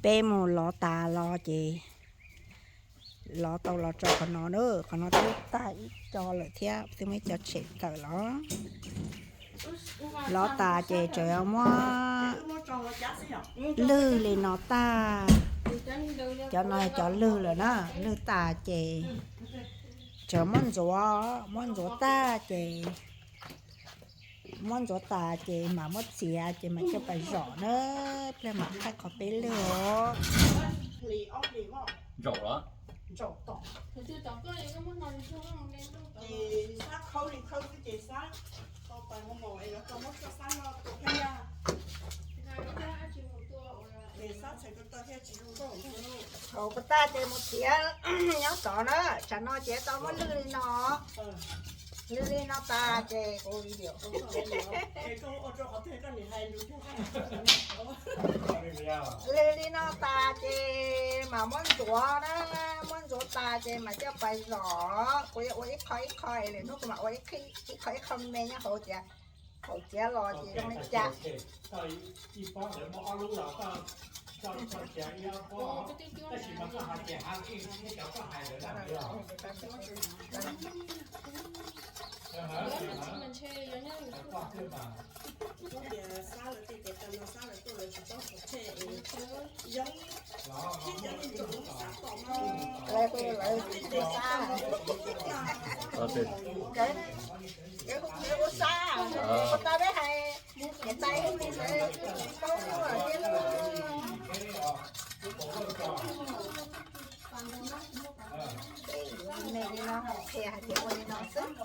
Peb mus lov tas los ces lov tau los tso qhov no na, qhov no twb tag ib co lawm thiab, twb muaj ib co tshem tawm los. Lov tas ces tseem muab lwg li no tag. Cov no cov lwg lawm na, lwg tas ces tseem muab ntxuav, muab ntxuav tag ces, muab ntxuav tas ces mam muab txiav ces mam coj pais zom na. Pliag mam thaij qhov peb lwg os. Haus puas tag ces mus txiav nyob tod na, tsam no ces tau muab lwg li no. Lwg li no tas ces kuv video. Lwg li no tas ces mam muab ntxuav na, muab ntxuav tas ces mam coj pais zom. Kuv yuav ua ib qho ib qho es lwm hnub kuv mam ua ib qho ib qho me nyob hauv tias, thaum txiav los ces zoo li cas. Lawv hu lawv hu sab, lawv hu sab, puas tau peb hais, niam tais hu li ntawd tsis paub thiab. Me li no qhia hais tias ua li no xwb.